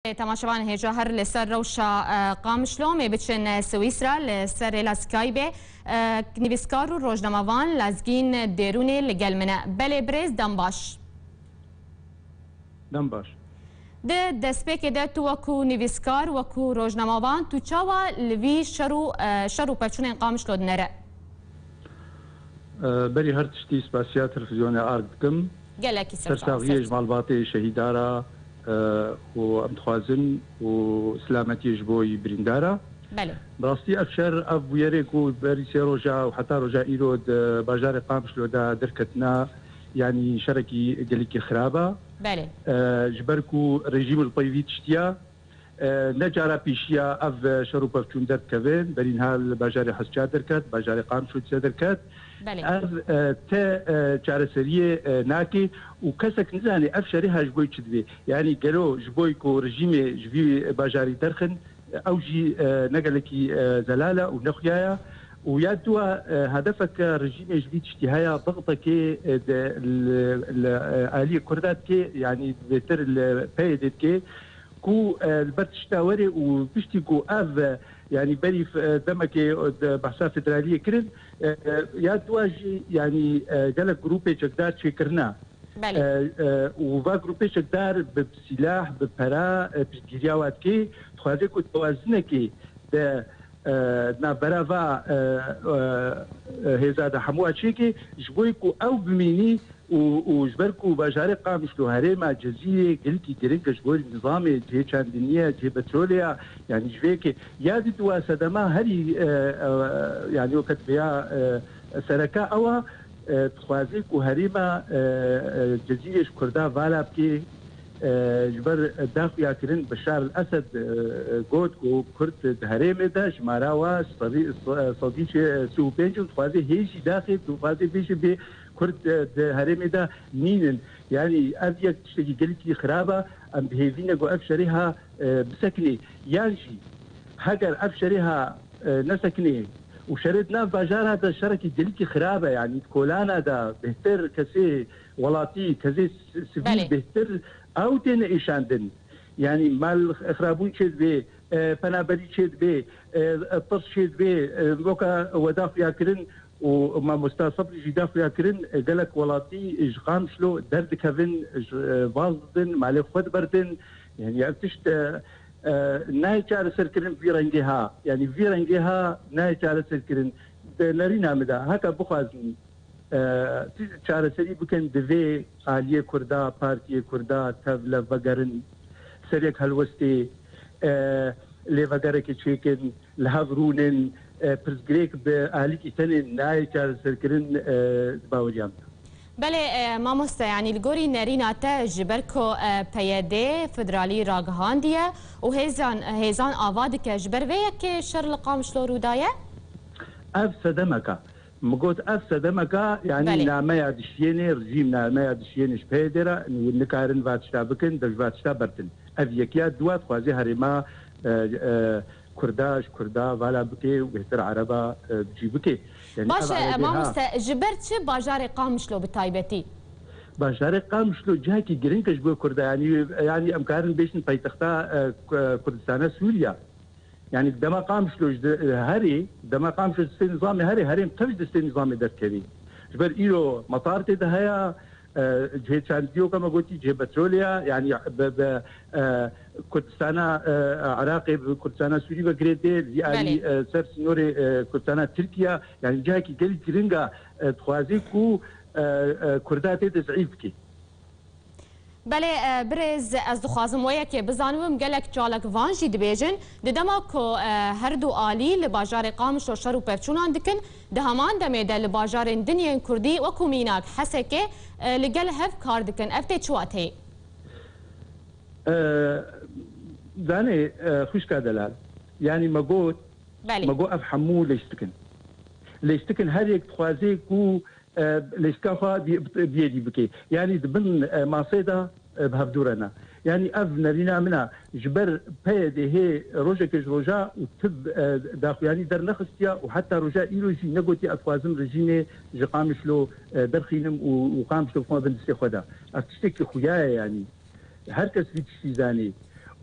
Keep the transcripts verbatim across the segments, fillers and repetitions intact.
Temaşevan hêja her li ser rewşa, e, Qamişlo, em ê biçin, e, Swîsra, li ser rêla Skype, e, nivîskar û rojnamevan Lezgîn Dêrûnê li gel min e. Belê birêz, dem baş. Dem baş. Di destpêkê de tu wekû nivîskar, wekû rojnamevan, tu çawa li vî şer û, e, şer û pevçûnên Qamişlo dinere? E, berî her tiştî spasiya televîzyonê Ark dikim. Gelekî ser çav. Sersaxiyê ji malbatê şehîda re, e, û em dixwazin û silametiyê ji bo yî birîndar e. Belê. Bi rastî ev şer, ev bûyerê ku berî sê roja û heta roja îro di bajarê Qamişlo de derketine, yanî şerekî gelekî xirab e. Belê. E, ji ber ku rejîm li pey vî tiştiya, e, ne cara pêşiya ev şer û pevçûn derdikevin, berî niha li bajarê Hesça derket, bajarê Qamişlo dîsa derket. Belê. Ev, e, te, e, çareseriyê, e, nake û kesek nizane ev şerê ha ji bo çi divê. Yanî gelo ji bo ku rejîmê ji vî bajarî derxin, ew jî, e, ne gelekî, e, zelal e û nexuya ye. Û ya dua, e, hedefeke rejîmê ji vî tiştî heye, dixtekê, e, de, li, li, e, aliyê Kurda dike, yanî bêtir li P Y D dike, ku, e, li ber tişta werê û piştî ku ev, e, yanî berî, e, demekê, e, de behsa federaliyê kirin, e, e, ya dua jî, yanî, e, gelek grûpê çekdar çêkirine. Belê. E, e, û va grûpê çekdar bi sîlah, bi pera, e, piştgiriya wa dike, dixwaze ku tewazinekê de, e, navbera va, e, e, e, hêza de hemû wa çêke, ji bo ku ew bimînî û, û ji ber ku bajarê Qamişlo herêma Cezîrê gelkî giring e ji bo nizamê cihê çandiniyê, cihê petrolê ya, yanî ji vê yekê ya di dua sedema herî, e, e, yanî weke divêya, e, sereke ew e, e, dixwaze ku herêma, e, e, Cezîrê ji Kurda vala bike, e, ji ber daxuyakirin Beşar el-Esed, e, e, got ku Kurd di herêmê de jimara wa sedî, sedî sî û pênc û dixwaze hê jî daxê, dixwaze bêje bê Kurd, e, di herêmê de nînin. Yanî ev yek tiştekî gelekî xirab e. Em bi hêvî ne ku ev şerê ha, e, bisekinê. Yan jî heger ev şerê ha, e, nesekinê û şerê di nav bajara de şerekî gelekî xirab e, yanî di kolana de bêhtir kesê welatî, kesê si-, sivîl Belê. bêhtir ew têne êşandin. Yanî mal xirabûn çêdibê, e, penaberî çêdibê, e, e, tirs çêdibê, e, weke we daxuya kirin û mamosta Sebrî jî daxuya kirin, e, gelek welatî ji Qamişlo derdikevin, ji, e, baz didin, malê xwe diberdin. Yanî ev tişt, e, e, nayê çareserkirin vî rengê ha. Yanî vî rengê ha nayê çareserkirin. Di nerîna min de, heke bixwazin, e, çareserî bikin, divê aliyê Kurda, partiyê Kurda tev lev vegerin, serek helwestê, e, lêvegerekê çêkin, li hev rûnin, e, pirsgirêk bi alîkî tenê nayê çareserkirin, e, di baweriya min de. Belê, e, mamoste, yanî li gorî nerîna te ji ber ku, e, P Y D federalî ragihandiye û hêzan, hêzan ava dike, ji ber vê yekê şer li Qamişlo rû daye? Ev sedemeka. Min got, ev sedemeka, yanî Belê. nameya dişiyênê, rejîm nameya dişiyênê ji P Y D re, nikarin va tişta bikin, dev ji va tişta berdin. Ev yekiya dua dixwaze herêma, e, e, Kurda, ji Kurda vala bike û bêhtir Ereba, e, bi cî bike. Yanî Baş ev e, Erebê ha. mamoste, ji ber çi bajarê Qamişlo bi taybetî? Bajarê Qamişlo cihekî giring e ji bo Kurda, yanî, yanî em karin bêjin paytexta, e, Ku-, Kurdistana Sûriya. Yanî dema Qamişlo ji de, e, herê, dema Qamişlo destê nizamê herê, herêm tev ji destê nizamê derdikevî. Ji ber îro metar tê de heye, e, cihê çandiyê weke me gotî, cihê petrolê ye, yanî bi, bi, e, Kurdistana, e, Iraqê bi Kurdistana Sûrî ve girê dê, vî alî, Belê. e, ser sînorê, e, Kurdistana Tirkiye, yanî cihekî gelî giring e, e, dixwaze ku, e, e, Kurda tê de zeîf bike. Belê, e, birêz, ez dixwazim we yekê bizanibim, gelek çalakvan jî dibêjin, di dema ku, e, her du alî li bajarê Qamişlo şer û pevçûnan dikin, di heman demê de li bajarên din yên Kurdî wekû mînak Hesekê, e, li gel hev kar dikin. Ev tê çi wateyê? E, zanê, e, xwişka delal, yanî me got, Belê. me got ev hemû lêstik in. Lêstik in, her yek dixwaze ku, e, lêstika xwe bi-, biyêdî bike. Yanî di bin, e, masê de, e, bi hevdû re ne. Yanî ev nerîna min e, ji ber P Y D hê rojeke ji roja û tib, e, daxuyanî dernexistiya û heta roja îro jî negotiye, ez dixwazim rejîmê ji Qamişlo, e, derxînim û, û Qamişlo bixwime bin destê xwe de. Ev tiştekî xuya ye yanî. Her kes vî tiştî zanî.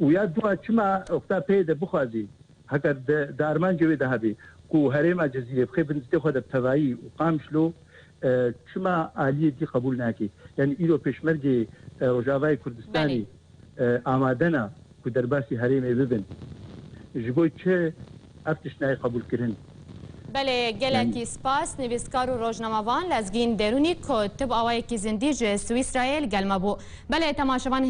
Û ya dua çima wexta PYD bixwazî, heger di, di armancê wê de hebî, ku herêma Cizîrê bixê bin destê xwe de bi tevayî û Qamişlo, e, çima aliyê dî qebûl nake? Yanî îro pêşmergê, e, Rojavayê Kurdistanê, Belê. e, amade ne ku derbasî herêmê bibin. Ji bo çi ev tişt nayê qebûlkirin? Belê, gelekî Yanî spas, nivîskar û rojnamevan Lezgîn Derûnî ku tu bi awayekî zindî ji Swîsrayê li gel me bû. Belê, temaşevan,